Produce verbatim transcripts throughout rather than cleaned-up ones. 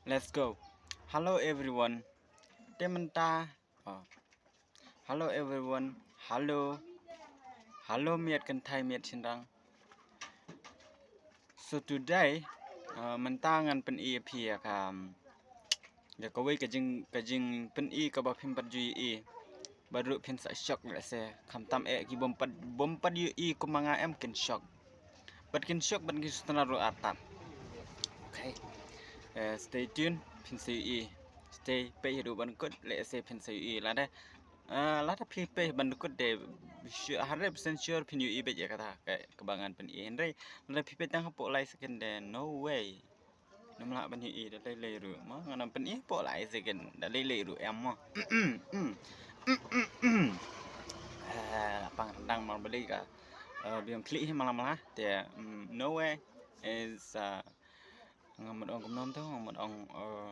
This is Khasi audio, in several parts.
Let's go. Hello everyone. Te mynta. Oh. Hello everyone. Hello. Hello miat kynthei miat shynrang. So today, uh, mynta ngan pyni ïa phi ïa ka, um, ïa kawei ka jing, ka jingpyni kaba phim pat ju ïohi. Bad ruh phin sa shock lehse. Khamtam eh ki bym pat, bym pat ïohi kumba nga em kin shock. Bad kin shock bad kin sngewtynnat ruh artat. Okay. Eh, stay tuned, phin sa ïohi. Stay, peit haduh ban kut, lehse phin sa ïohi. Lada, ah, lada phi peit ban kut de, sure, hundred percent sure phin ïohi beit ïa kata, ka, kaba ngan pyni. Hynrei lada phi peit tang hapoh lai second de, no way. Nym lah ban ïohi da lei lei ruh. Mo, ngan ym pyni hapoh lai second, da lei lei ruh em mo. Eh, la pang ryndang mar balei ka. Eh, biang khlieh hi mala mala. Te, mm, no way. Is, uh, nga mut ong kumno to, nga mut ong, uh,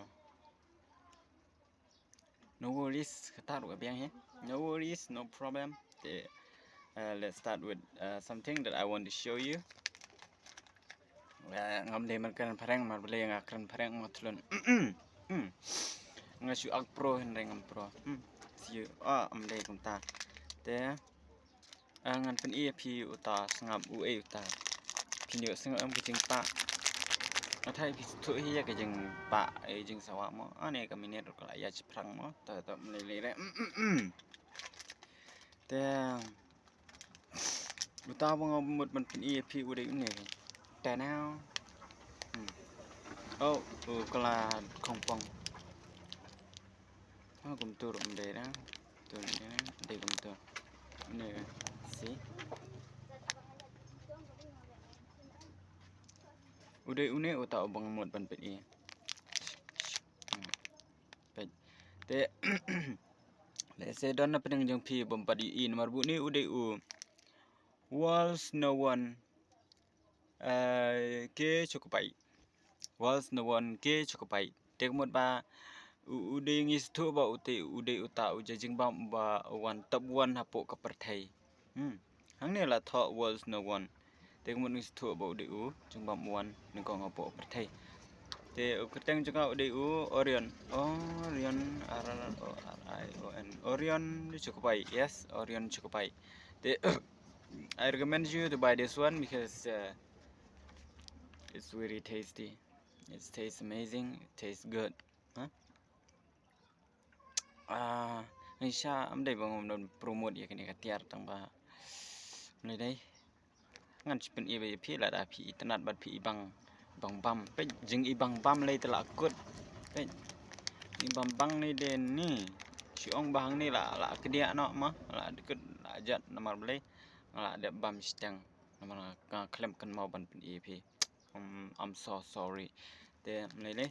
no worries, kata ruh ka biang hi. No worries, no problem. Te, uh, let's start with, uh, something that I want to show you. Uh, ngam dei ban kren phareng, mar balei nga kren phareng nga thlun. Mm. Nga shu act pro hynrei ngam pro. Hmm. See you. Ah, am dei kumta. Te, ah, ngan pyni ïa phi uta sngap uei uta. Phi ïohsngew em ka jingpah? Nga tharai phi sngewthuh hi ïa ka jingpah, eh, jingsawa mo. Ani ka minit ruh ka la ïa shiphrang mo. Ta ta mlei lei re. Mm, mm, mm. Te uta ba nga mut ban pyni ïa phi u dei une. Te now. Hmm. Oh, u ka la khongpong. Oh, kumtu ruh ym dei na. Tu ne, dei kumtu. Une, see. U dei une uta uba nga mut ban pyni. Hmm. Peit. Te lehse don na pdeng jong phi bym pat ïohi namar ba une u dei u Wall Snow One, eh, K Chokopai. Wall Snow One K Chokopai. Te ka mut ba u, u dei ngi sngewthuh ba u te u dei uta u jingbam ba u wan top one hapoh ka pyrthei. Hmm. Hangne la thoh Wall Snow One. Te ka mut ngi sngewthuh ba u dei u jingbam u wan nyngkong hapoh pyrthei. Te u kyrteng jong u dei u Orion. Orion, R R O R I O N. Orion Chokopai. Yes, Orion Chokopai. Te I recommend you to buy this one because, uh, it's very tasty. It tastes amazing. It tastes good. Huh? Ah, ngi sha am dei ba ngam don promote ïa kane ka tiar tang ba. Mlei dei. Ngan shu pyni ba ïa phi lada phi itynnad bad phi i bang, bang bam. Peit jing i bang bam lei te la kut. Peit. I bang bam ni de ni. Shi ong ba hangne la, la kdiah noh ma, la kut la jat namar balei. Nga la dep bam shiteng. Namar nga khlem kynmaw ban pyni ïa phi. Um, I'm so sorry. Te mlei lei.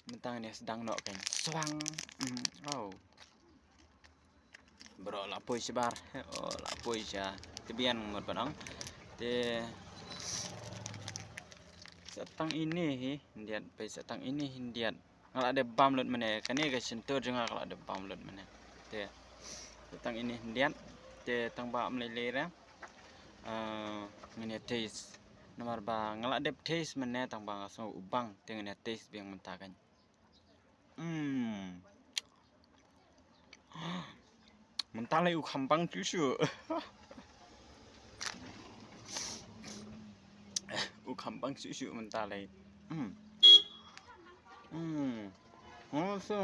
Mynta ngan ïa sdang noh kein. Swang. Mm, oh. Bro la poi shabar. Oh, la poi sha. Te biang mut ban ong. Te sa tang ine hi, hyndiat, peit sa tang ine hi hyndiat. Nga la dep bam lut mynne, kane ka shyntur jong nga ka la dep bam lut mynne. Te, te tang ine hyndiat, te tang ba mlei lei re. Ah, ngan ïa taste. Namar ba nga la dep taste mynne tang ba nga sngew u bang, te ngan ïa taste biang mynta kein. Hmm. Mynta lei u kham bang shuh shuh. U kham bang shuh shuh mynta lei. Hmm. Hmm. Oh, so,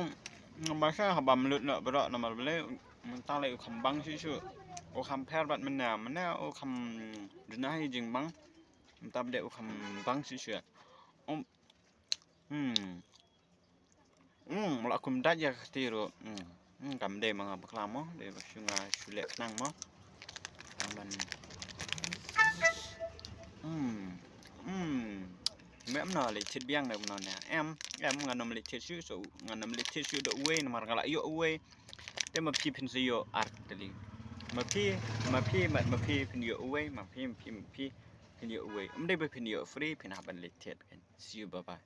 nga ba sha haba mlut noh baroh namar balei mynta lei u kham bang shuh shuh. U kham pher bad mynne, mynne u kham duna hi jingbang. Mynta ba dei u kham bang shuh shuh. Um. Hmm. Hmm, la kum dait ïa ka kti ruh. Hmm. Hmm, kam dei ma nga bakla mo, dei ba shu nga shu leh khnang mo. Tang ban. Hmm. Hmm. Me em no leit thied biang ne em no ne. Em, em ngan ym leit thied shuh, so ngan ym leit thied shuh da uwei namar nga la ïoh uwei. Te ma phi phin sa ïoh ar tylli. Ma phi, ma phi, ma, ma phi phin ïoh uwei, ma phi, ma phi, ma phi phin ïoh uwei. Ym dei ba phin ïoh free, phin hap ban leit thied kan. See you, bye bye.